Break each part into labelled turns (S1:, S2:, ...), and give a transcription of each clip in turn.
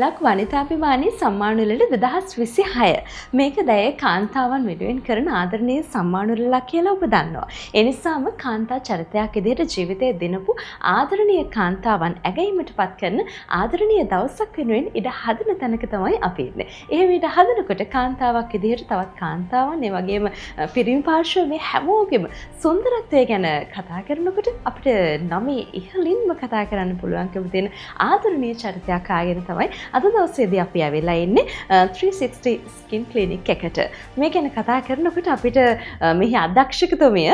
S1: ලක් වනිතාභිමානී සම්මාන උළෙල 2026. මේක දැය කාන්තාවන් වෙනුවෙන් කරන ආදරණීය සම්මාන උළෙලක් කියලා ඔබ දන්නවා. ඒ නිසාම කාන්තා චරිතයක් විදිහට ජීවිතය දිනපු ආදරණීය කාන්තාවන් ඇගයීමට පත් කරන ආදරණීය දවසක් වෙනුවෙන් ඉඩ හදන තැනක තමයි අපි ඉන්නේ. එහෙම ඉඩ හදනකොට කාන්තාවක් විදිහට තවත් කාන්තාවන්, ඒ වගේම පිරිමි පාර්ශ්ව, මේ හැමෝගෙම සුන්දරත්වය ගැන කතා කරනකොට අපිට නමේ ඉහළින්ම කතා කරන්න පුළුවන්කම තියෙන ආදරණීය චරිතයක් ආගෙන තමයි අද දවසේදී අපි ඇවිල්ලා ඉන්නේ 360 ස්කින් ක්ලිනික් එකට. මේ ගැන කතා කරනකොට අපිට මෙහි අධ්‍යක්ෂකතුමිය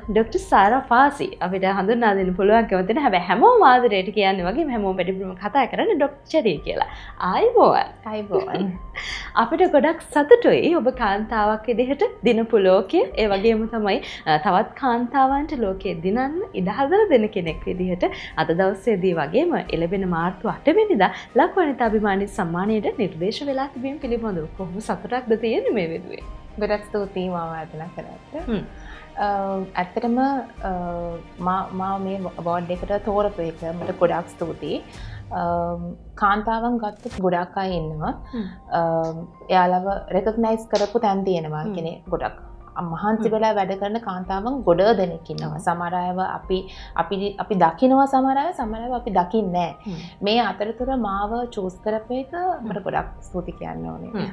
S1: ඩොක්ටර් සාරා ෆාසි අපිට හඳුන්වා දෙන්න පුළුවන්කම තියෙන. හැබැයි හැමෝම ආදරයට කියන්නේ වගේම හැමෝම වැඩිපුරම කතා කරන්නේ ඩොක්ටර් චෙරි කියලා. ආයුබෝවන්.
S2: ආයුබෝවන්.
S1: අපිට ගොඩක් සතුටුයි ඔබ කාන්තාවක් විදිහට දිනපු ලෝකය, ඒ වගේම තමයි තවත් කාන්තාවන්ට ලෝකය දිනන්න ඉඩ හදලා දෙන කෙනෙක් විදිහට අද දවසේදී වගේම එළඹෙන මාර්තු 8 වෙනිදා ලක් වනිතාභිමානී සම්මානයට නිර්දේශ වෙලා තිබීම පිළිබඳව කොහොම සතුටක්ද තියෙන්නේ මේ වෙනුවෙන්?
S2: ගොඩක් ස්තුතියි මාව ආරාධනා කරාට. ඇත්තටම මා මේ අවෝඩ් එකට තෝරපු එක මට ගොඩක් ස්තුතියි. කාන්තාවන් ගත්තොත් ගොඩක් අය ඉන්නවා. එයාලව රෙකග්නයිස් කරපු තැන් තියෙනවා. කියන්නේ ගොඩක් මහන්සි වෙලා වැඩ කරන කාන්තාවන් ගොඩ දෙනෙක් ඉන්නවා. සමහර අයව අපි අපි අපි දකිනවා, සමහර අය, සමහර අයව අපි දකින්නේ නැහැ. මේ අතරතුර මාව චූස් කරපු එක මට ගොඩක් ස්තුති කියන්න ඕනේ.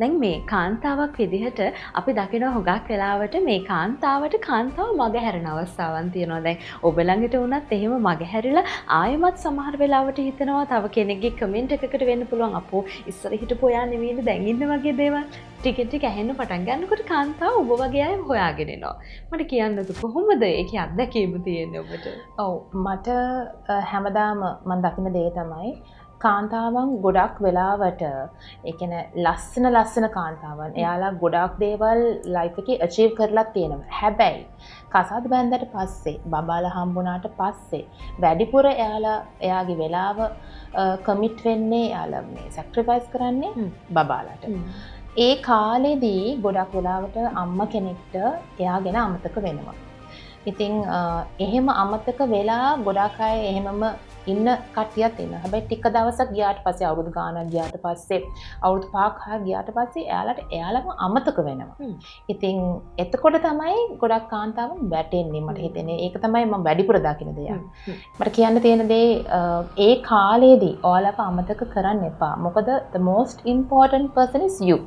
S1: දැන් මේ කාන්තාවක් විදිහට අපි දකිනවා හුඟක් වෙලාවට මේ කාන්තාවට කාන්තාව මග හැරෙන අවස්ථාවන් තියෙනවා. දැන් ඔබ ළඟට වුණත් එහෙම මග හැරිලා ආයෙමත් සමහර වෙලාවට හිතනවා තව කෙනෙක්ගේ කමෙන්ට් එකකට වෙන්න පුළුවන්, අපෝ ඉස්සර හිටපු ඔයා නෙවෙයිද දැන් ඉන්න වගේ දේවල් ටික ටික ඇහෙන්න පටන් ගන්නකොට කාන්තාව ඔබ වගේ අය හොයාගෙන එනවා. මට කියන්නද කොහොමද ඒකේ අත්දැකීම තියෙන්නේ ඔබට?
S2: ඔව්, මට හැමදාම මම දකින දේ තමයි කාන්තාවන් ගොඩක් වෙලාවට, ඒ කියන්නේ ලස්සන ලස්සන කාන්තාවන්, එයාලා ගොඩක් දේවල් ලයිෆ් එකේ අචීව් කරලා තියෙනවා. හැබැයි කසාද බැන්දට පස්සේ, බබාලා හම්බුණාට පස්සේ වැඩිපුර එයාලා එයාගේ වෙලාව කමිට් වෙන්නේ, එයාලා මේ සැක්‍රිෆයිස් කරන්නේ බබාලාට. ඒ කාලෙදී ගොඩක් වෙලාවට අම්මා කෙනෙක්ට එයා ගැන අමතක වෙනවා. ඉතින් එහෙම අමතක වෙලා ගොඩක් අය එහෙමම ඉන්න කට්ටියත් ඉන්නවා. හැබැයි ටික දවසක් ගියාට පස්සේ, අවුරුදු ගාණක් ගියාට පස්සේ, අවුරුදු 5ක් 6ක් ගියාට පස්සේ එයාලට එයාලම අමතක වෙනවා. ඉතින් එතකොට තමයි ගොඩක් කාන්තාවන් වැටෙන්නේ මට හිතෙන්නේ. ඒක තමයි මම වැඩිපුර දකින දෙයක්. මට කියන්න තියෙන දේ, ඒ කාලේදී ඔයාලව අමතක කරන්න එපා. මොකද the most important person is you.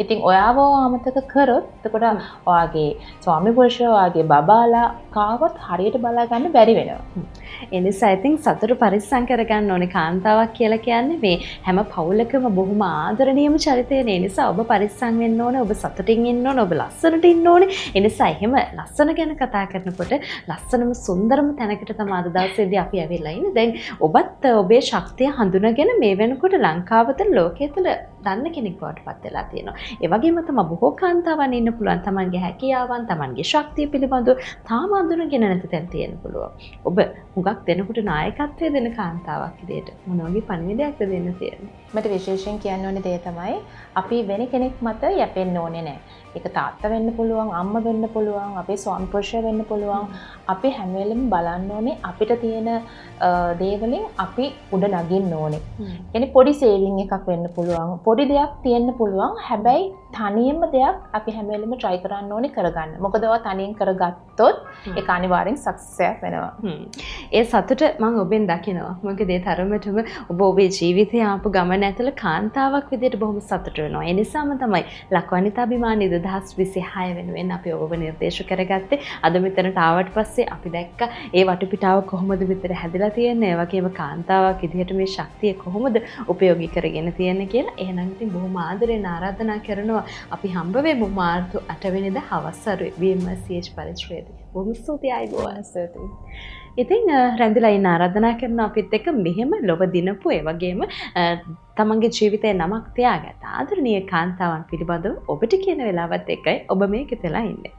S2: ඉතින් ඔයාව අමතක කරොත් එතකොට ඔයාගේ ස්වාමි පුරුෂයා, ඔයාගේ බබාලා කාවත් හරියට බලා ගන්න බැරි වෙනවා.
S1: ඒ නිසා ඉතින් සතුට පරිස්සම් කරගන්න ඕනේ. කාන්තාවක් කියලා කියන්නේ මේ හැම පවුලකම බොහොම ආදරණීයම චරිතයනේ. ඒ නිසා ඔබ පරිස්සම් වෙන්න ඕනේ, ඔබ සතුටින් ඉන්න ඕනේ, ඔබ ලස්සනට ඉන්න ඕනේ. ඒ නිසා එහෙම ලස්සන ගැන කතා කරනකොට ලස්සනම සුන්දරම තැනකට තමයි අද දවසේදී අපි ඇවිල්ලා ඉන්නේ. දැන් ඔබත් ඔබේ ශක්තිය හඳුනාගෙන මේ වෙනකොට ලංකාව තුළ, ලෝකය තුළ දන්න කෙනෙක් බවට පත් වෙලා තියෙනවා. ඒ වගේම තමයි බොහෝ කාන්තාවන් ඉන්න පුළුවන් තමන්ගේ හැකියාවන්, තමන්ගේ ශක්තිය පිළිබඳව තාම හඳුනගෙන නැති තැන් තියෙන්න පුළුවන්. ඔබ හුඟක් දෙනකොට නායකත්වය දෙන කාන්තාවක් විදියට මොන වගේ පණිවිඩයක්ද දෙන්න තියෙන්නේ?
S2: මට විශේෂයෙන් කියන්න ඕනේ දේ තමයි අපි වෙන කෙනෙක් මත යැපෙන්න ඕනේ නෑ. ඒක තාත්තා වෙන්න පුළුවන්, අම්මා වෙන්න පුළුවන්, අපේ ස්වාමි පුරුෂයා වෙන්න පුළුවන්. අපි හැම වෙලෙම බලන්න ඕනේ අපිට තියෙන දේවලින් අපි උඩ නගින්න ඕනේ. කියන්නේ පොඩි සේවිං එකක් වෙන්න පුළුවන්, පොඩි දෙයක් තියෙන්න පුළුවන්. හැබැයි තනියම දෙයක් අපි හැම වෙලෙම try කරන්න ඕනේ කරගන්න. මොකද ඔයා තනියෙන් කරගත්තොත් ඒක අනිවාර්යෙන් සක්සස් එකක් වෙනවා.
S1: ඒ සතුට මං ඔබෙන් දකිනවා. මොකද ඒ තරමටම ඔබ ඔබේ ජීවිතය ආපු ගමන ඇතුළ කාන්තාවක් විදිහට බොහොම සතුටු වෙනවා. ඒ නිසාම තමයි ලක්වනිතාභිමානී 2026 වෙනුවෙන් අපි ඔබව නිර්දේශ කරගත්තේ. අද මෙතනට ආවට පස්සේ අපි දැක්ක ඒ වටපිටාව කොහොමද මෙතන හැදිලා තියෙන්නේ. ඒ වගේම කාන්තාවක් විදිහට මේ ශක්තිය කොහොමද උපයෝගී කරගෙන තියෙන්නේ කියලා. එහෙනම් ඉතින් බොහොම ආදරෙන් ආරාධනා කරනවා, අපි හම්බ වෙමු මාර්තු 8 වෙනිදා හවස් වරුවේ BMCH පරිශ්‍රයේදී. බොහොම ස්තුතියි, ආයුබෝවන්.
S2: ස්තුතියි.
S1: ඉතින් රැඳිලා ඉන්න ආරාධනා කරන අපිත් එක්ක. මෙහෙම ලොව දිනපු, ඒ වගේම තමන්ගේ ජීවිතේ නමක් තියාගත්ත ආදරණීය කාන්තාවන් පිළිබඳව ඔබට කියන වෙලාවත් එක්කයි ඔබ මේක වෙලා ඉන්නේ.